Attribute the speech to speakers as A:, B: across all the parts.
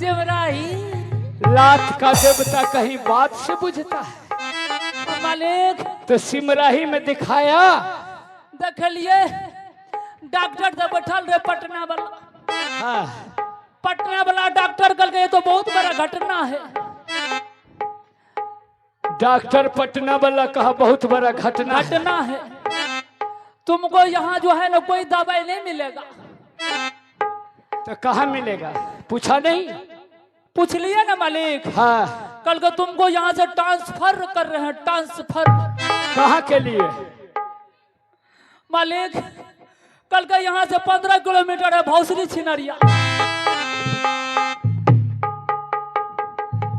A: सिमराही।
B: लात का देवता कहीं बात से बुझता है।
A: मालिक,
B: तो सिमराही में दिखाया।
A: देखलिए डॉक्टर तो बैठल रहे पटना वाला।
B: हाँ।
A: पटना वाला डॉक्टर कल ये तो बहुत बड़ा घटना है।
B: डॉक्टर पटना वाला कहा बहुत बड़ा घटना है।
A: घटना है, तुमको यहाँ जो है ना कोई दवाई नहीं मिलेगा।
B: तो कहाँ मिलेगा, पूछा नहीं?
A: पूछ लिए ना मालिक।
B: हाँ।
A: कल को तुमको यहाँ से ट्रांसफर कर रहे हैं, ट्रांसफर।
B: कहाँ के लिए?
A: मालिक, कल का यहाँ से 15 किलोमीटर है भौसरी छिनरिया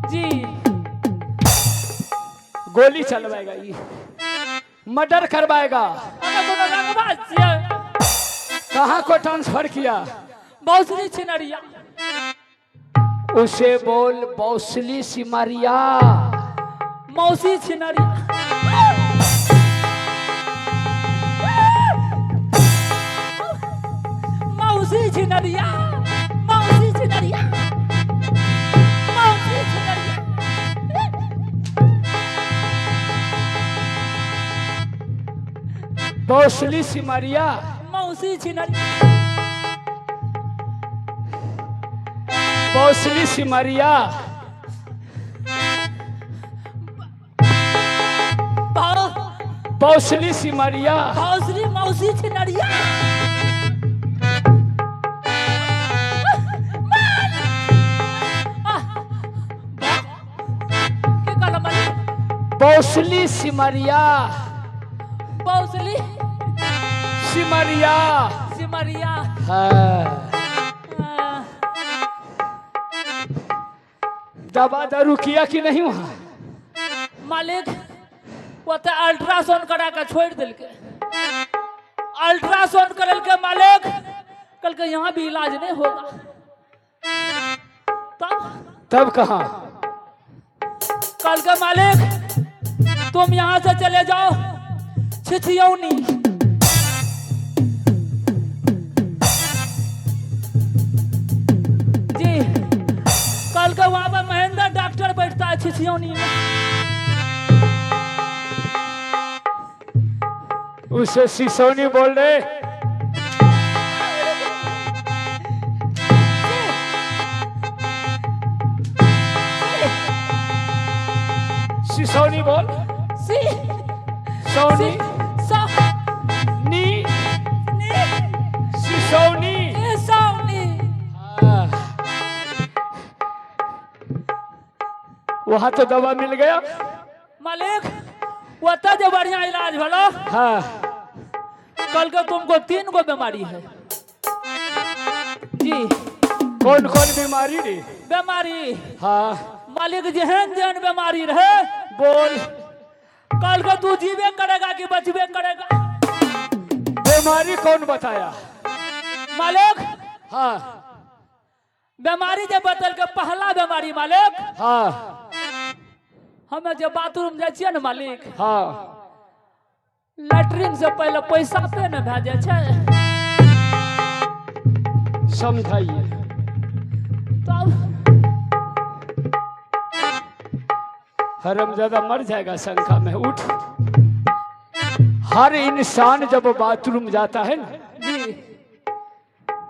A: जी।
B: गोली चलवाएगा, ये मर्डर करवाएगा।
A: हमे कोनो रंगबाज छियै?
B: कहाँ को ट्रांसफर किया?
A: भौसरी छिनरिया।
B: उसे बोल बौसली सिमरिया।
A: मौसी छिनरिया। मौसी छिनरिया, मौसी छिनरिया, मौसी छिनरिया।
B: बौसली सिमरिया।
A: मौसी छिनरिया।
B: बौसली सिमरिया। बौसली सिमरिया।
A: भौसरी मौसी छिनरिया। के कहला मालिक?
B: बौसली सिमरिया।
A: बौसली
B: सिमरिया।
A: सिमरिया।
B: हाँ। दवा दारू किया कि नहीं वहाँ?
A: मालिक, वो तो अल्ट्रासाउंड करा के छोड़ दिलके। अल्ट्रासाउंड करलके मालिक, कल के यहाँ भी इलाज नहीं होगा। तब
B: तब कहाँ?
A: कल के मालिक, तुम यहाँ से चले जाओ छिछियौनी। जी, कल के वहां पर महेंद्र डॉक्टर बैठता है छिछियौनी में।
B: उसे सिसौनी बोल रहे। सिसौनी बोल।
A: सी
B: सौनी
A: सा
B: नी
A: नी
B: सिसौनी।
A: सिसौनी।
B: हाँ। वहां तो दवा मिल गया।
A: मालिक, ओतऽ जे बढ़िया इलाज भलो।
B: हाँ।
A: कल के तुमको 3 गो बीमारी है जी।
B: कौन कौन बीमारी रे?
A: बीमारी।
B: हाँ।
A: मालिक, जेहन जेहन बीमारी रहे।
B: बोल।
A: कल के तू जीवे करेगा कि बचबे करेगा।
B: बीमारी कौन बताया?
A: मालिक।
B: हाँ।
A: बीमारी जे बतल के पहला बीमारी मालिक।
B: हाँ।
A: हमें जे बाथरूम जाइ छियै ने मालिक।
B: हाँ।
A: लैट्रिन से पहले पैसा पे ने भए जाइ छै।
B: समझाइए।
A: तब
B: हरामजादा मर जाएगा शंका में। उठ। हर इंसान जब बाथरूम जाता है ना
A: जी,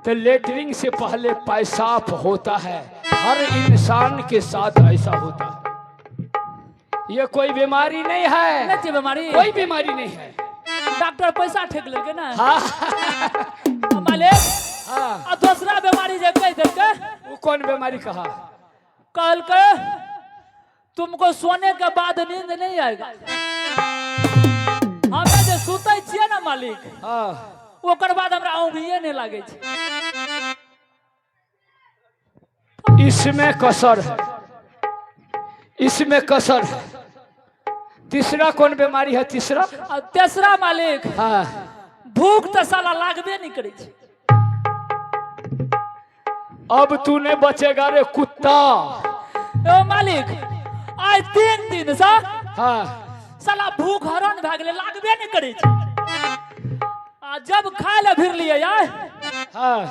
B: तो लेटरिन से पहले पेशाब होता है। हर इंसान के साथ ऐसा होता है। ये कोई बीमारी नहीं है।
A: नहीं छै बीमारी।
B: कोई बीमारी नहीं है।
A: डॉक्टर पैसा ठेक लेलकै ने।
B: हाँ।
A: मालिक।
B: हाँ।
A: आ दूसरा बीमारी जे कहि देलकै।
B: वो कौन बीमारी कहा?
A: कहलकै तुमको सोने के बाद नींद नहीं आएगा। हमे जे सुतै छियै ने मालिक,
B: हाँ।
A: ओकर बाद हमरा ऊँघिए नहि लागै छै।
B: इसमें कसर है, इसमें कसर है। तीसरा कौन बीमारी है, तीसरा?
A: आ तेसरा मालिक,
B: हाँ।
A: भूख तऽ साला लागबे नहि करै छै।
B: अब तू नहीं बचेगा रे कुत्ता।
A: ओ मालिक, आइ 3 दिन से
B: हाँ।
A: साला भूख हरण भए गेलै, लागबे नहि करै छै। आ जब खाय लए भिरलियै यार।
B: हाँ।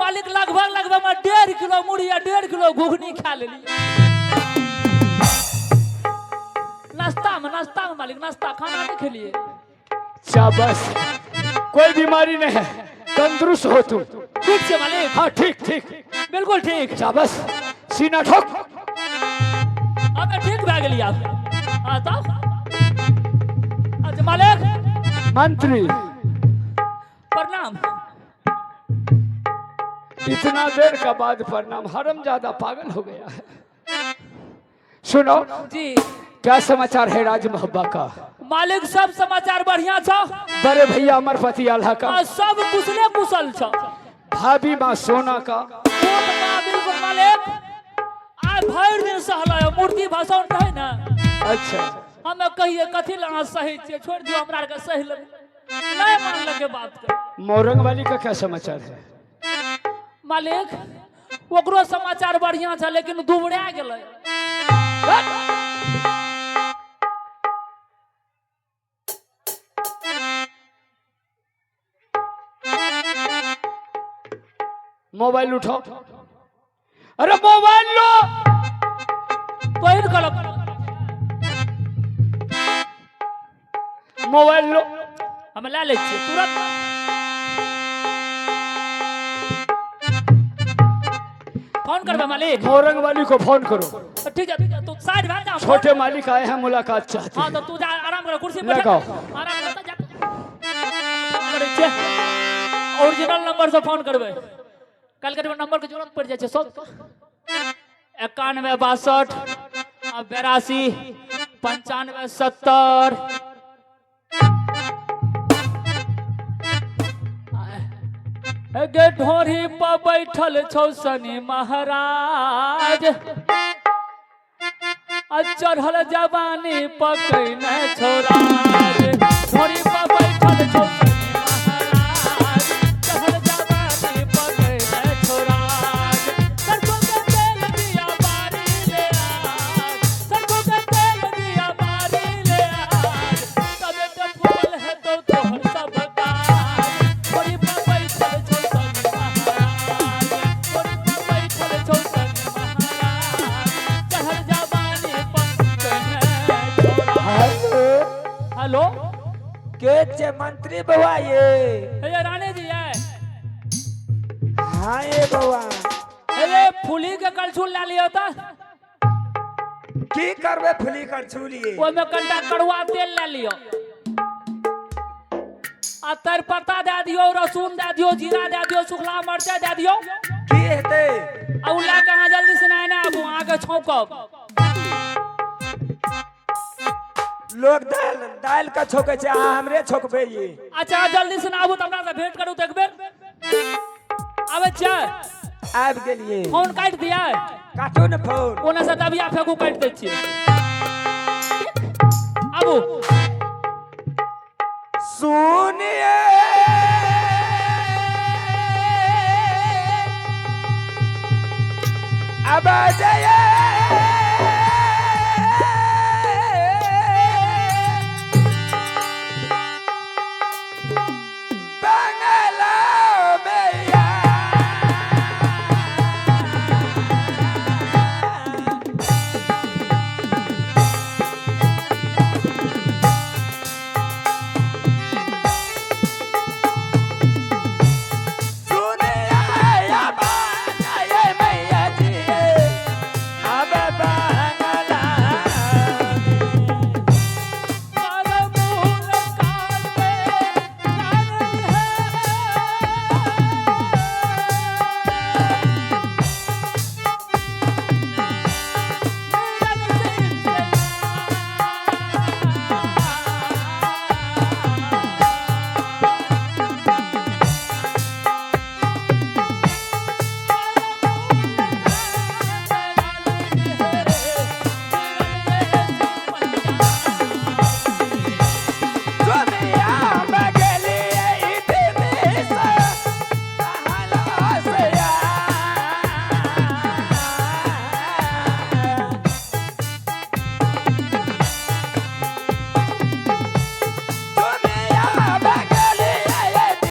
A: मालिक लगभग लगभग में 1.5 किलो मुढ़ी आ 1.5 किलो घुघनी खा लेलियै। नाश्ता में मालिक नाश्ता खाना नहीं खेलिए।
B: शाबाश, कोई बीमारी नहीं है, तंदुरुस्त हो तुम।
A: ठीक से मालिक?
B: हाँ ठीक ठीक,
A: बिल्कुल ठीक।
B: शाबाश, सीना ठोक।
A: अब ठीक भए गेली आब। हाँ तब अच्छा मालिक।
B: मंत्री
A: प्रणाम।
B: इतना देर का बाद प्रणाम, हरम ज्यादा पागल हो गया है। सुनो
A: जी,
B: क्या समाचार है राज मोहब्बा का?
A: मालिक सब समाचार बढ़िया छो।
B: बड़े भैया अमरपति आल्हा का
A: सब कुशले कुशल छो।
B: भाभी माँ सोना का
A: बिल्कुल मालिक आइ भरि दिन सहल मूर्ति भसौन रहे ना।
B: अच्छा,
A: हमें कहिए कथी ला अहाँ सही छियै, छोड़ दियौ हमरा आरके सही लेबै, नहीं मानलकै बात के।
B: मोरंग वाली का क्या समाचार है?
A: मालिक ओकरो समाचार बढ़िया छै, लेकिन दुबरा गेलै।
B: मोबाइल उठाओ, अरे मोबाइल लो।
A: तोहिन कहलक
B: मोबाइल लो।
A: हम लै लै छियै तुरंत। फोन करबै मालिक?
B: मोरंग वाली को फोन करो।
A: ठीक है, तू साइड भए जा।
B: छोटे मालिक आए हैं, मुलाकात चाहते
A: हाँ
B: हैं।
A: तो तू जा, आराम कर कुर्सी पर
B: लगाओ।
A: आराम कर जा। करै छियै ओरिजिनल नंबर से फोन करबै। कल के नंबर के जरूरत पड़ जाइ छै। सब 91 62 82 95 70। गे ढोरी पर बैठल छौ शनि महाराज, आ चढ़ल जवानी पकैने छौ राज। ढोरी पर बैठल छौ शनि महाराज, चढ़ल जवानी पकैने छौ राज। सरसों के तेल दिया बारी ले आज, सरसों के तेल दिया बारी ले आज, तबे तो फूल है तो तोहर सब काज। ढोरी पर बैठल छौ शनि महाराज, ढोरी पर बैठल छौ शनि महाराज, चढ़ल जवानी पकैने छौ राज।
C: हेलो,
A: हेलो,
C: के छे मंत्री बउआ ये?
A: हे रानी जी है।
C: हाँ ये बउआ।
A: अरे फूली के कलछुल ला लियो त।
C: की करबे फुली करछुलिए?
A: ओहिमे कनिटा कड़ुआ तेल ला लियो आ तेजपत्ता दए दियो, रसून दए दियो, जीरा दए दियो, सुखला मरचाइ दए दियो।
C: की हेतै?
A: आ उ लए के अहाँ जल्दी से एने आबू, अहाँके छौंकब।
C: लोग दाल दाल के छौकै छै, अहाँ हमरे छौकबै ये?
A: अच्छा अहाँ जल्दी से आबू तऽ हमरा से भेंट करू तऽ एक बेर। आबै छियै?
C: आबि गेलियै।
A: फोन काटि दियै?
C: काटू ने फोन।
A: ओने से दबिया फेंकू, काटि दै छियै। आबू।
C: सुनिए अब जय